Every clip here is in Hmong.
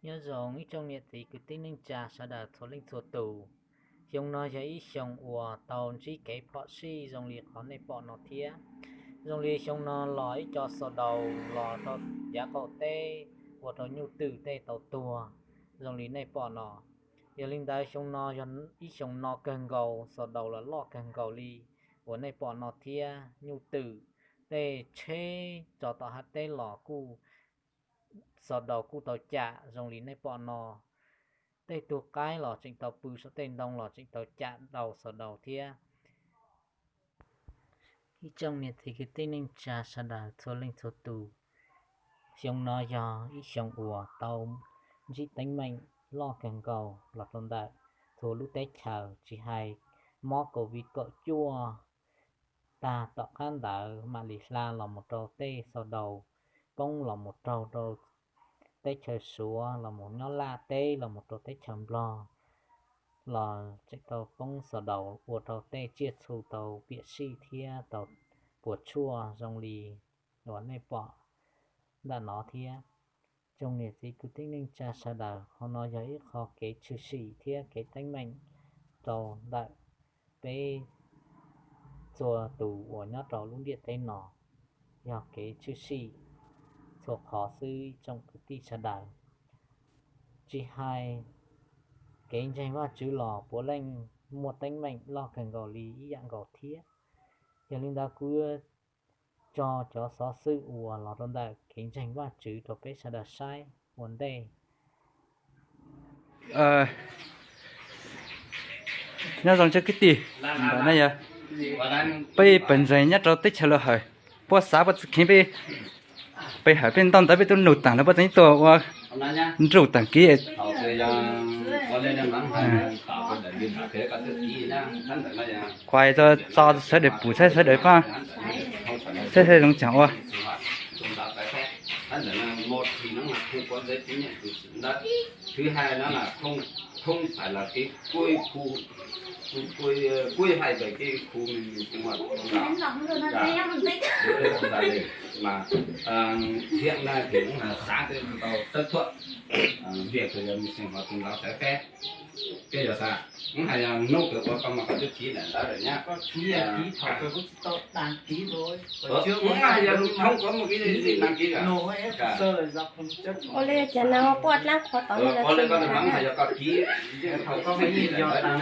Nyob zoo ib tsoom niam txiv kwv tij neej tsa sawv daws txhua leej txhua tus. Xyoo no yog ib xyoo uas tau ntsib kev phom sij zoo li qhov nej pom no thiab. Zoo li xyoo no los ib co xaus daus los rau yav qaum teb ua rau nyuj twm tej tau tuag zoo li nej pom no. Yog li ntawd xyoo no yog ib xyoo no kawg nkaus, xaus daus los loj kawg nkaus li uas nej pom no thiab. Nyuj twm tej tsheb tso tom hav teb los kuj xaus daus kuj tau cam zoo li nej pom no. Tej tug qaib los tseem tau pw saum tej ntoo los tseem tau cam daus xaus daus thiab. Ib tsoom niam txiv kwv tij neej tsa sawv daws txhua leej txhua tus, xyoo no yog ib xyoo uas tau ntsib teeb meem loj kawg nkaus los rau ntawm txhua lub teb chaws, tsis hais mob covid kaum cuaj tag tom qab ntawd mam li hla los mus rau tej xaus daus poob los mus raug rau teb chaws Suav los mus nyob Laj teb los mus rau teb chaws Nplog los tseem tau poob xaus daus ua rau tej tsiaj txhu tau piam sij thiab tau puas tsuaj zoo li uas nej pom ntawm no thiab. Tsoom niam txiv kwv tij neej tsa sawv daws, qhov no yog ib qho kev tshwm sim thiab kev teeb meem rau ntawm peb txhua tus uas nyob rau lub ntiaj teb no. Yog kev tshwm sim txhua qhov xwb tsoom kwv tij sawv daws. Tsis hais kev ntseeg Vajtswv los puav leej muaj teeb meem loj kawg nkaus li ib yam nkaus thiab. Yog li ntawd kuv yuav tso cov xov xwm uas los rau ntawm kev ntseeg Vajtswv rau peb sawv daws saib ua ntej. Nyob zoo tsoom kwv tij, ntawm no yog peb pawg ntseeg nyob rau teb chaws Lauj Hawm, puab xav puab txwv kheev peb, peb hawm peb ntaub ntawv peb tub nug taag lawm puab txeev tuaj ua nruj taag kiv. Kuas tso sawv daws pum saib sawv daws pab, saib saib zoo caag ua. Ua li cas no puab dlaab qhuav tom no.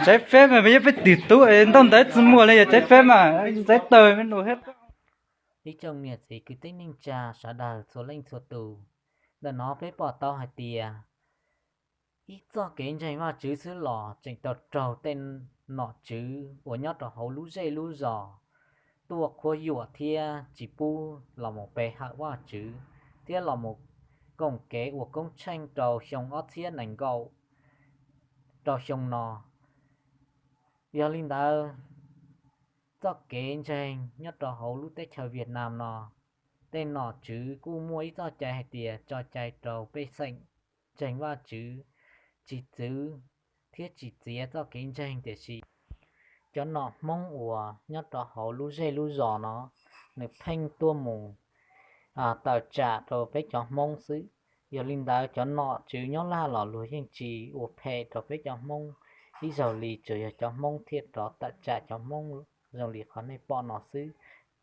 Trái phép mas peb yuav peb twm tub ntaub ntawv tsi muaj li yog trái phép mas giấy tờ mới nộp hết. Ib tsoom niam txiv kwv tij neej tsa sawv daws txhua leej txhua tus, ntawm no peb pom tau hais tias ib txoj kev ntseeg Vajtswv xwb los tseem tau raug tej nom tswv uas nyob rau hauv lub zej lub zos tuaj qhuab yuam thiab tsis pub los mus pe hawm Vajtswv thiab los mus koom kev ua koob tsheej rau xyoo ob txhiab nees nkaum rau xyoo no. Yog li ntawd, txoj kev ntseeg nyob rau hauv lub teb chaws Việt Nam no, tej nom tswv kuj muaj ib txoj cai hais tias tso cai rau pej xeem ntseeg Vajtswv tsis txwv thiab tsis txiav txoj kev ntseeg, tiam sis cov nom Hmoob uas nyob rau hauv lub zej lub zos no, nws pheej tuaj mus tawm tsam rau peb cov Hmoob xwb. Yog li ntawd cov nom tswv nyob Laj los luag yeej tsis ua phem rau peb cov Hmoob ib zaug li, tsuas yog cov Hmoob thiaj rov tawm tsam cov Hmoob zoo li qhov nej pom no xwb.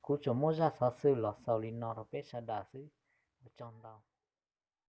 Kuv tsuas muab zaj xov xwm los xaus li no rau peb sawv daws xwb. Ua tsaug ntau.